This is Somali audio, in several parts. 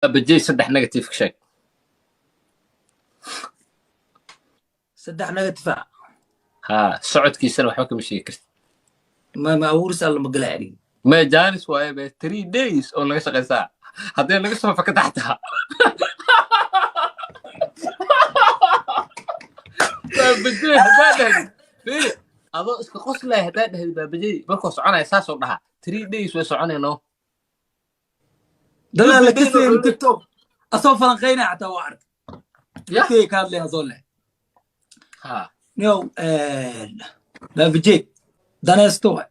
Baabajey, saddex negative ka sheeg. Saddex negative ah? Haa, socodkiisana waxba kama sheegi kartid. Ma abuuris alla ma gala aniga. Me janis waaye be 3 days oo naga shaqaysaa haddee naga soo fakata xataa. Baabajey haddaa dhahdid, fiiri, adoo iska qoslaya haddaa dhahdid Baabajey markuu soconaya saasoo dhahaa, 3 days way soconayno. Dadaan la kasaynin TikTok asoo falanqaynaya xataa waa arkay. Ya. Dadkay ka hadlaya asoo leh. Ha. Niyow, Baabajey danaysto waay.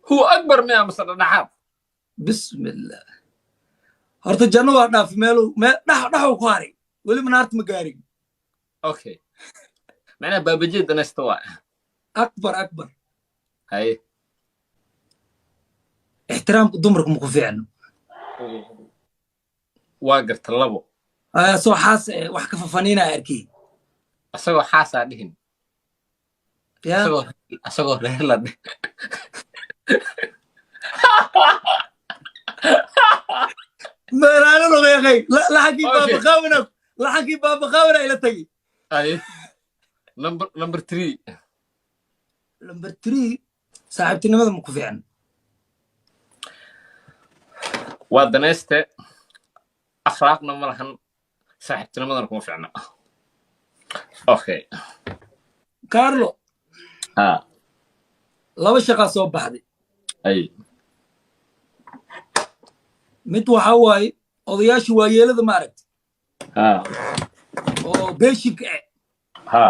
Huwa akbar miya mase dhadhaxaad? Bismillah, horta janno waa dhaafi, meelu meel dhex dhexuu ku haray, weliba naarta ma gaarin. Okay, macnaha Baabajey danaysta waa. Akbar, akbar. Haye. Ixtiraamka dumarka ma ku fiicno. Waa garta, labo. Soo xaas wax ka fafaniinaya arkey. Asagoo xaasaa dhihin. Ya. Asagoo reer la dhih. Meelaano noqeeqay laxankii. Okay. Baabaqaawina laxankii baabaqaawina ila tagi. Haye, number three. Number three, saaxiibtinimada ma ku fiicno. Waa danayste, akhlaaqna ma lahan, saaxiibtinimadana kuma fiicna. Okay. Carlo. Ha. Laba shaqaa soo baxday. Ay. Mid waxaa waaye odayaashii waayeelada, ma aragti, ha oo beeshinka ah. Ha.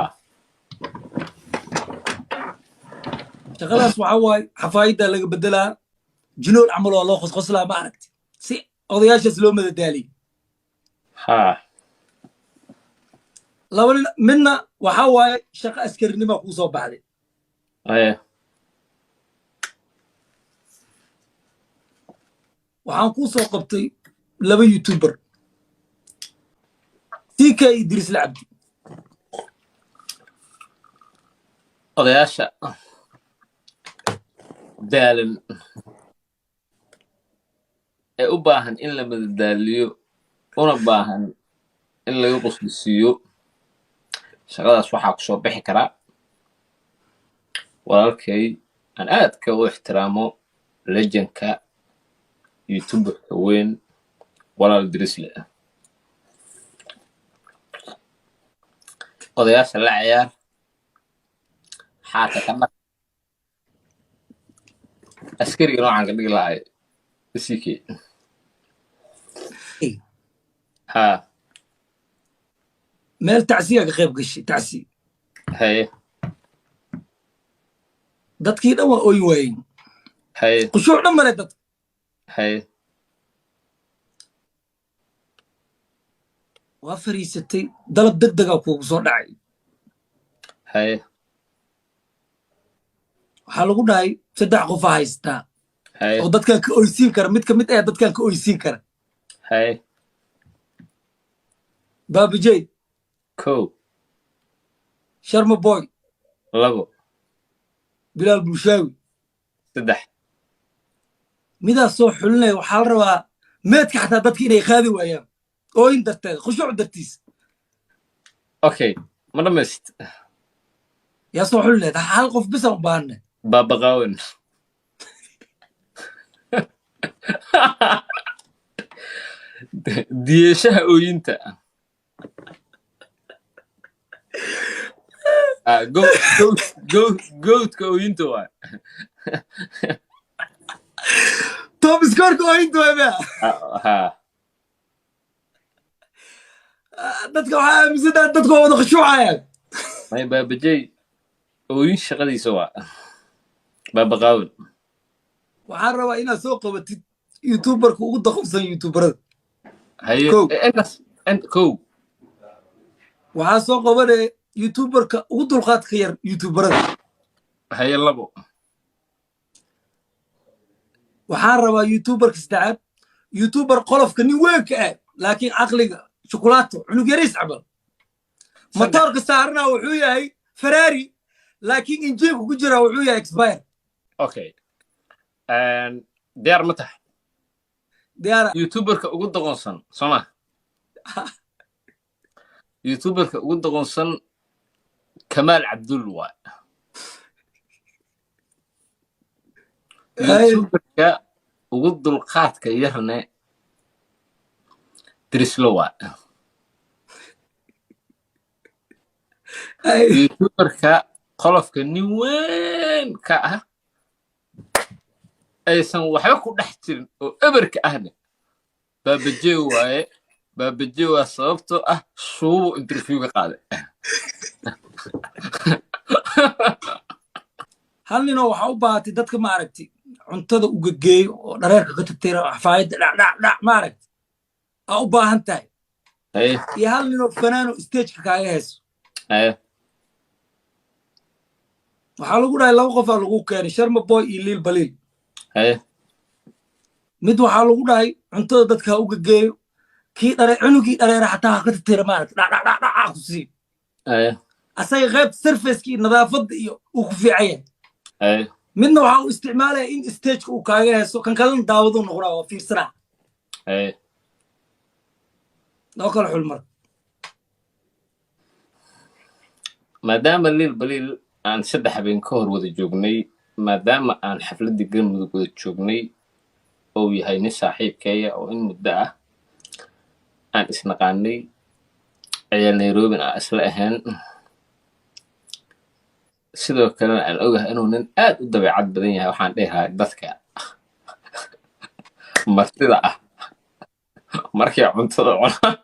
Shaqadaas waxaa waaye xafaayaddaa laga bedelaa, jinool camal waa loo qosqoslaa, ma aragti, si odayaashaas loo madadaaliyo. Ha. Laba nin, midna waxaa waaye shaqo askarinima kuu soo baxday. Aye. Waxaan kuu soo qabtay laba youtuber, CK Idriis Lacabdi. Odayaasha daalan ee u baahan in la madadaaliyo una baahan in laga qoslisiiyo, shaqadaas waxaa ku soo bixi karaa walaalkay aan aadka u ixtiraamo, legendka youtuberka weyn, walaal Drisle. Odayaasha la ciyaar, xaarka ka dhaq, askariga noocan ka dhigi lahay CK. Ha. Meel tacsiyaa ka qayb gashay, tacsi. Haye. Dadkii dhan waa ooyi waayeen. Haye. Khushuuc dhan male dadka. Haye. Waa fariisatay, dalab deg degaa kuugu soo dhacay. Haye. Waxaa lagu dhahay saddex qofaa haystaa Haye. oo dadkan ka oysiin kara, mid ka mid ah dadkan ka oysiin kara. Haye. Baabajey. Kow. Sharma Boy. Labo. Bilaal Bulshaawi. Saddex. Midaas soo xulinaya, waxaa la rabaa meedka xataa dadka inay qaadi waayaan ooyin darteed, khushuuc dartiis. Okay, ma dhamayst? Yaa soo xulineed? Hal qof bisaan u baahanne. Baabaqaawen. Diyeeshaha ooyinta. Ah, goatka ooyinta waay. Top scoreka ooyinta waay mea. Ah, ha. Dadka waxaa aaminsantaha dadku waa wada khushuucayaan. May, Baabajey ooyin shaqadiisa waa Baabaqaawen. Waxaan rabaa inaad soo qabatid youtuberka ugu daqabsan youtuberada. Haye. Kow. Intaas kow. Waxaa soo qabanaya youtuberka ugu dulqaadka yar youtuberada. Haye, labo. Waxaan rabaa youtuberka saddexaad, youtuber qolofka nin weynka ah laakiin caqliga shukulaato cunug yariis camal, matoorka saarana wuxuu yahay Ferrari laakiin injiinka ku jira wuxuu yahay expire. Okay, diyaar ma tahay? Diyaara. Youtuberka ugu doqonsan soo ma? Youtuberka ugu doqonsan Kamaal Cabdul waay. Ay. Youtuberka ugu dulqaadka yarne Drislo waay. Ay. Youtuberka qolofka nin weyn ka ah aysan waxba ku dhex jirin oo eberka ahne Baabajee waaye. Baabajee waa sababtoo ah shuubu interview ka qaaday. Hal ninoo waxaa u baahatay dadka, ma aragti, cuntada uga geeyo oo dhareerka ka tirtira xafaayadda dhac dhac dhac, ma aragti, aa u baahan tahay. Haye. Iyo hal ninoo fanaano stageka kaaga heeso. Haye. Waxaa lagu dhahay laba qofaa lagu keenay, Sharma Boy iyo Liil Baliil. Haye. Mid waxaa lagu dhahay cuntada dadka ha uga geeyo, kii dhare cunugii dhareera xataa ha ka tirtira, maaragta, dhac dhac dhac dhac ha ku siiyo. Haye. Asaga qaybta surfaceka iyo nadaafadda iyo uu ku fiican yahay. Haye. Midna waxaa uu isticmaalaya in stageka uu kaaga heeso, kan kalena daawaduu noqonaa, waa fiirsanaa. Haye. Loo kala xul marka. Maadaama Liil Baliil aan 3 habeen ka hor wada joognay, maadaama aan xafladdii Galmudug wada joognay, oo yahay nin saaxiibkeeya oo in muddo ah aan isnaqaanay, ayaa Nairobin aan isla ahayn, sidoo kalena aan ogahay inuu nin aad u dabeecad badan yahay, waxaan dhehahay dadka martida ah markay cuntada cunaan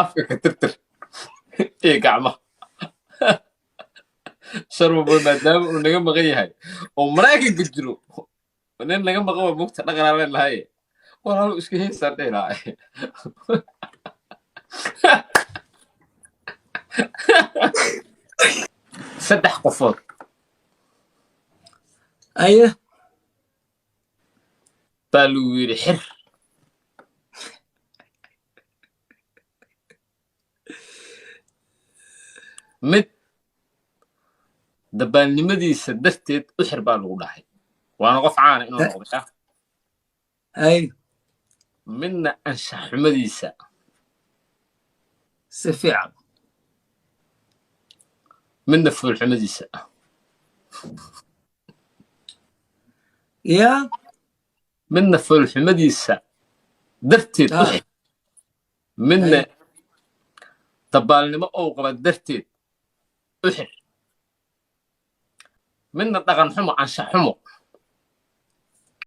afka ka tirtir iyo gacmaha. Sharmaboy maadaama uu naga maqan yahay oo Maraykanka jiro, nin naga maqan waa mugta dhaqanaa leenahay, walaalo iska heesaan dhehlahay. Saddex qofood. Aye. Baa lagu yidhi xir. Mid dabaalnimadiisa darteed u xir baa lagu dhahay, waana qof caana inuu noqday ah. Ay. Midna anshax xumadiisa. Si fiican. Midna foolxumadiisa. Yaa. Midna foolxumadiisa darteed u Ah. xir, midna Ay. dabaalnimo ou qaba darteed u xir, midna dhaqan xumo, anshax xumo.